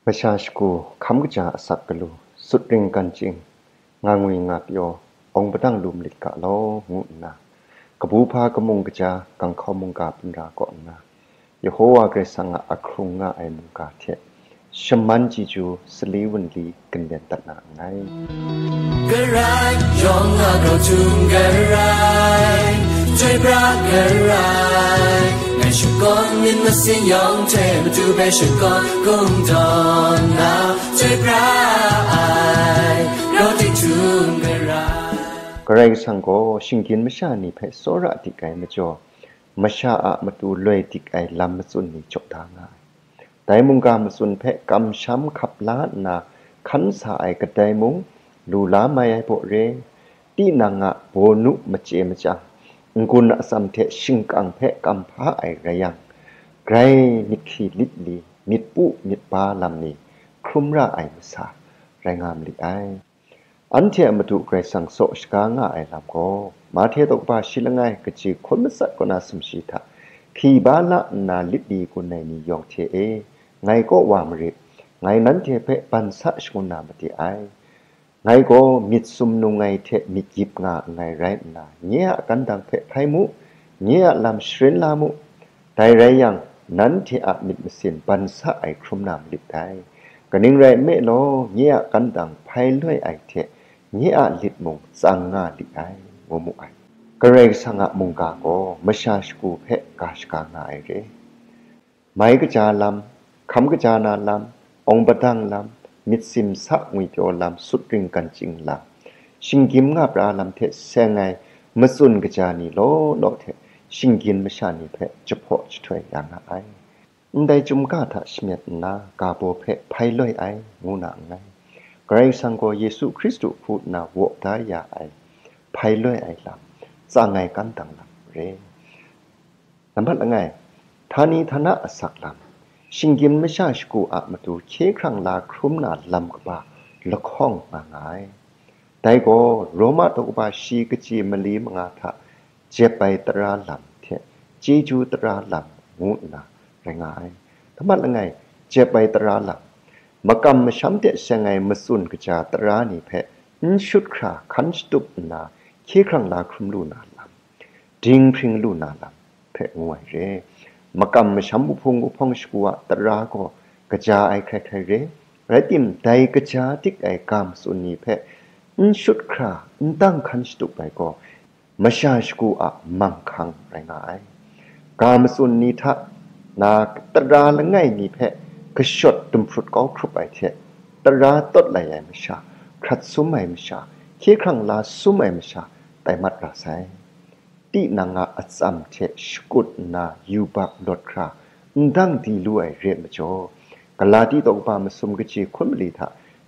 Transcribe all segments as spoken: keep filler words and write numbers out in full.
Kasha shagu, hkam kaja asak galu, sutring gan chying, nga ngwi nga pyaw, awng padang lu malit ga law, ngu nna, kabu hpa kamung kaja, ganghkau mungga hpunra kaw nna, Yehowa Karai Kasang a ahkrung nga ai mungga hte shaman chyeju sali wunli ginlen dat na nngai. Karai yawng a grau htum karai, chyoi pra karai, ngai shakawn myit masin yawng hte matu hpe shakawn kungdawn na, chyoi pra ai, grau dik htum karai. Karai Kasang gaw shinggyim masha ni hpe tsawra dik ai majaw, masha a matu loi dik ai lam matsun ni jaw da nga ai. Dai mungga matsun hpe kamsham hkap la nna hkan sa ai kadai mung, lu la mai ai baw re, tinang a bawnu machye machyang, n-gun atsam hte shingkang hpe kam hpa ai rai yang, grai myit hkri lit li, myit pu myit ba lam ni hkrum ra ai masa rai nga ma li ai. Anhte a Madu Karai Kasang tsaw shaga nga ai lam gaw, Mahte daw kaba shi langai, kaji hkun matsat kaw na sumshi hta, hkri ba la nna lit li gun ai ni yawng hte e, ngai kaw wa marit, ngai nanhte hpe ban sa shangun na made ai. Ngai gaw myit sum nung ai hte myit yip nga nngai rai nna, nye a kandang hpe hpai mu, nye a lam sharin la mu. Dai rai yang, nanhte a myit masin ban sa ai hkrum na malit dai. Kaning rai nme law, nye a kandang hpai loi ai hte nye a lit mung tsang nga li ai, ngu mu ai. Karai Kasang a mungga gaw masha shagu hpe ga shaga nga ai re. Mai kaja lam, hkam kaja na lam, awng padang lam, myit simsa ngwipyaw lam, sutring gan chying lam, shinggyim nga pra lam hte seng ai matsun kaja ni law law hte shinggyim masha ni hpe jahpaw jahtoi ya nga ai. Ndai chyum ga hta shamyet nna, ga baw hpe hpai loi ai, ngu na nngai. Karai Kasang gaw Yesu Hkristu hku nna waw da ya ai hpai loi ai lam, tsang ai kandang lam re. Nambat langai, htani htana asak lam, shinggyim masha shagu a matu hkye hkrang la hkrum na lam kaba lahkawng nga nga ai. Dai gaw Roma daw kaba shi kaji mali manga hta jep ai tara lam hte chyeju tara lam ngu nna rai nga ai. Nambat langai, jep ai tara lam, makam masham hte seng ai matsun kaja tara ni hpe n shut hkra hkan shatup nna hkye hkrang la hkrum lu na lam, dinghpring lu na lam hpe ngu ai re. Makam masham wuhpung wuhpawng shagu a tara gaw kaja ai hkrai hkrai re. Rai tim, dai kaja dik ai ga matsun ni hpe n shut hkra, n dang hkan shatup ai gaw, masha shagu a manghkang rai nga ai. Ga matsun ni hta na tara langai mi hpe kashawt dumhprut kau hkrup ai hte, tara tawt lai ai masha, hkrat sum ai masha, hkye hkrang la sum ai masha, tai mat ra sai. Tinang a atsam hte shakut nna yubak lawt hkra, n dang di lu ai re ai majaw, Galati daw kaba masum kaji hkun mali hta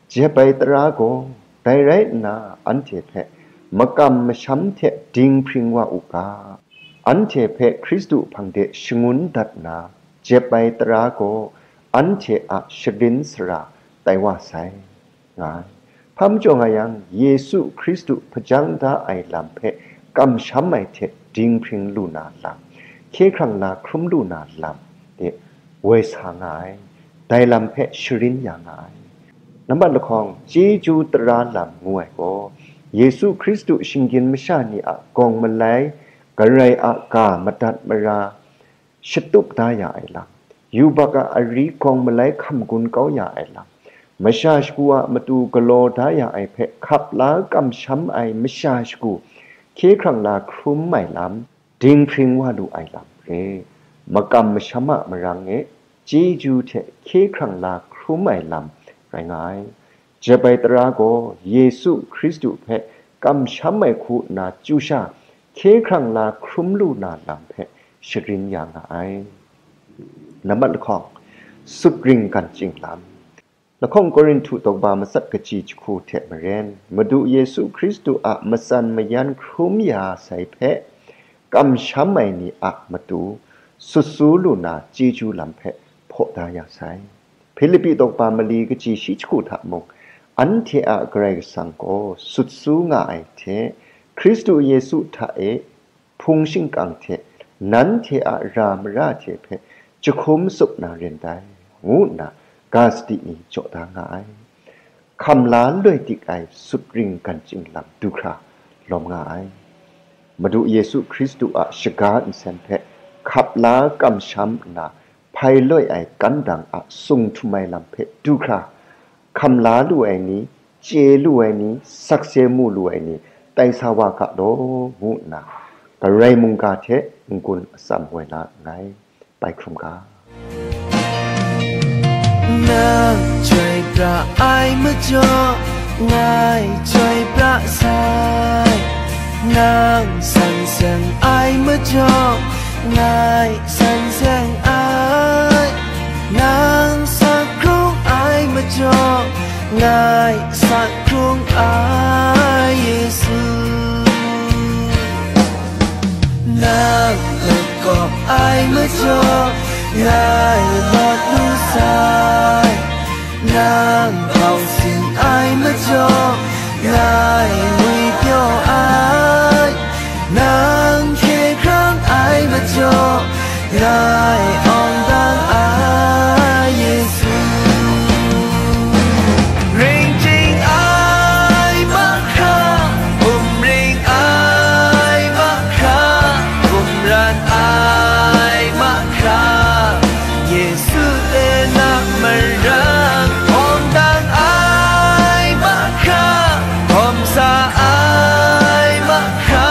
jep ai tara gaw, dai rai nna, anhte hpe makam masham hte dinghpring wa u ga. Anhte hpe Hkristu hpang de shangun dat nna, jep ai tara gaw, anhte a sharin sara tai wa sai, nga ai. Hpa majaw nga yang, Yesu Hkristu hpajang da ai lam hpe kamsham ai hte dinghpring lu na lam, hkye hkrang la hkrum lu na lam de woi sa nga ai. Dai lam hpe sharin ya nga ai. Nambat lahkawng, chyeju tara lam ngu ai gaw, Yesu Hkristu shinggyim masha ni a gawng malai, Karai a ga madat mara, shatup da ya ai lam, yubak a ari gawng malai hkam gun kau ya ai lam, masha shagu a matu galaw da ya ai hpe hkap la kamsham ai masha shagu hkye hkrang la hkrum ai lam, dinghpring wa lu ai lam re. Makam masham a marang e chyeju hte hkye hkrang la hkrum ai lam rai nga ai. Jep ai tara gaw Yesu Hkristu hpe kamsham ai hku nna chyu sha, hkye hkrang la hkrum lu na lam hpe sharin ya nga ai. Nambat lahkawng, sutring gan chying lam. Lahkawng Korinhtu daw kaba matsat kaji jahku hte maren, Madu Yesu Hkristu a matsan mayan hkrum ya sai hpe kamsham ai ni a matu sut su lu na chyeju lam hpe hpaw da ya sai. Hpilipi daw kaba mali kaji shi jahku hta mung, anhte a Karai Kasang gaw sut su nga ai hte, Hkristu Yesu hta e hpung shingkang hte nanhte a ra mara hte hpe jahkum tsup na rin dai, ngu nna ga sadi ni jaw da nga ai. Hkam la loi dik ai sutring gan chying lam du hkra lawm nga ai. Madu Yesu Hkristu a shaga nsen hpe hkap la kamsham nna, hpai loi ai kan dang a sung htum ai lam hpe du hkra, hkam la lu ai ni, chye lu ai ni, sakse mu lu ai ni, tai sa wa ga law, ngu nna, Karai mungga hte n-gun atsam woi la nngai. Bai hkrum ga. Nang chyoi pra ai majaw, ngai chyoi pra sai. Nang san seng ai majaw, ngai san seng ai. Nang sa hkrung ai majaw, ngai sa hkrung ai, Yesu. Nang lawt kawp ai majaw, ngai lawt lu sai. Nang hpau sin ai majaw, ngai ngwi pyaw ai. Nang hkye hkrang ai majaw, ngai awng dang ai, Yesu. Ring chying ai mahkra, um ring ai mahkra, um rat ai mahkra, Yesu e na marang, awng dang ai mahkra, hkawm sa ai mahkra,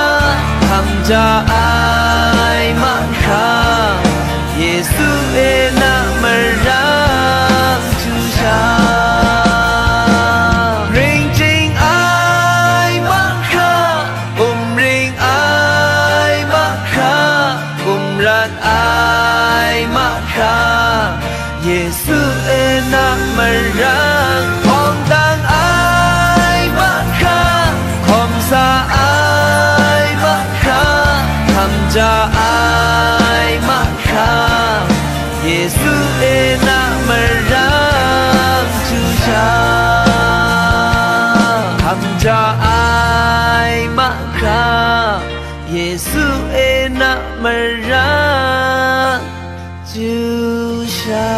hkam ja ai mahkra, Yesu e na marang chyu sha. Ring chying ai mahkra, um ring ai mahkra, um rat ai mahkra, Yesu e na marang, hkawm dang ai mahkra, hkawm sa ai mahkra, hkam ja ai mahkra, Yesu e na marang chyu sha. Hkam ja ai mahkra, Yesu e na marang chyu sha.